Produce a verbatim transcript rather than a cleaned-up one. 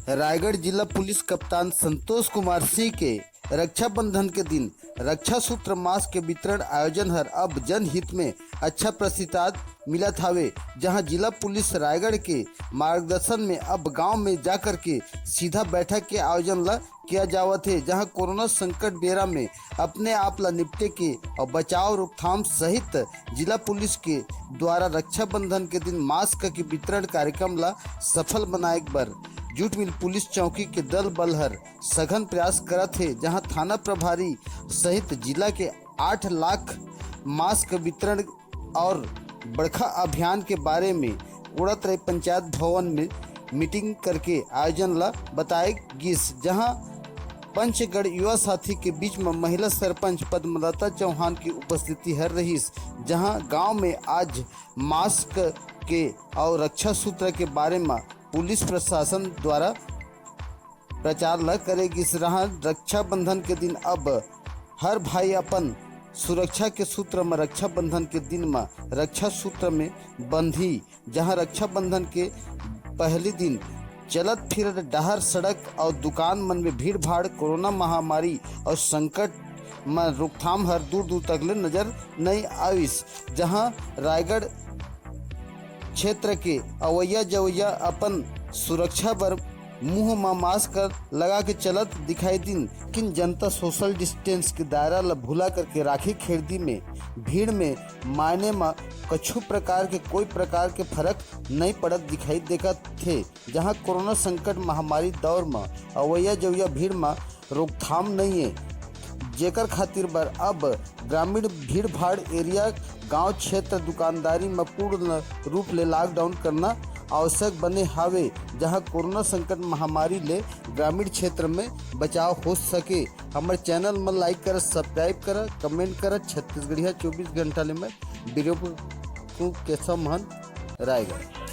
रायगढ़ जिला पुलिस कप्तान संतोष कुमार सिंह के रक्षाबंधन के दिन रक्षा सूत्र मास्क के वितरण आयोजन हर अब जनहित में अच्छा प्रतिसाद मिलत हावे, जहां जिला पुलिस रायगढ़ के मार्गदर्शन में अब गांव में जाकर के सीधा बैठक के आयोजन ला किया जावत हे, जहां कोरोना संकट बेरा में अपने आप ला निपटे के और बचाव रोकथाम सहित जिला पुलिस के द्वारा रक्षाबंधन के दिन मास्क के वितरण कार्यक्रम ला सफल बनाए बर जूट मिल पुलिस चौकी के दल बल हर सघन प्रयास करत हे, जहां थाना प्रभारी सहित जिला के आठ लाख मास्क वितरण और बड़खा अभियान के बारे में उड़ातराई पंचायत भवन में मीटिंग करके आयोजन ला बताए गिस, जहां पंचगढ़ युवा साथी के बीच में महिला सरपंच पद्मलता चौहान की उपस्थिति हर रहिस, जहां गांव में आज मास्क के और रक्षा सूत्र के बारे में पुलिस प्रशासन द्वारा प्रचार ल करे गिस रहन। रक्षाबंधन के दिन अब हर भाई अपन सुरक्षा के सूत्र म रक्षाबंधन के दिन म रक्षा सूत्र में बंधी, जहां रक्षाबंधन के पहली दिन चलत फिरत डहर, सड़क और दुकान मन में भीड़ भाड़, कोरोना महामारी और संकट म रोकथाम हर दूर दूर तक ले नजर नहीं आविस, जहां रायगढ़ क्षेत्र के अवैया जवैया अपन सुरक्षा बर मुंह म मास्क लगा के चलत दिखाई दिन, लेकिन जनता सोशल डिस्टेंस के दायरा ल भुला करके राखी खरीदी में भीड़ में मायने म कछु प्रकार के कोई प्रकार के फर्क नहीं पड़त दिखाई देकत थे, जहां कोरोना संकट महामारी दौर म अवैया जवैया भीड़ म रोकथाम नहीं है, जेकर खातिर बर अब ग्रामीण भीड़ भाड़ एरिया, गांव क्षेत्र, दुकानदारी म पूर्ण रूप ले लॉकडाउन करना आवश्यक बने हावे, जहां कोरोना संकट महामारी ले ग्रामीण क्षेत्र में बचाव हो सके। हमर चैनल म लाइक कर, सब्सक्राइब कर, कमेंट कर। छत्तीसगढ़िया चौबीस घंटा ले मैं वीडियो केशव महंत, रायगढ़।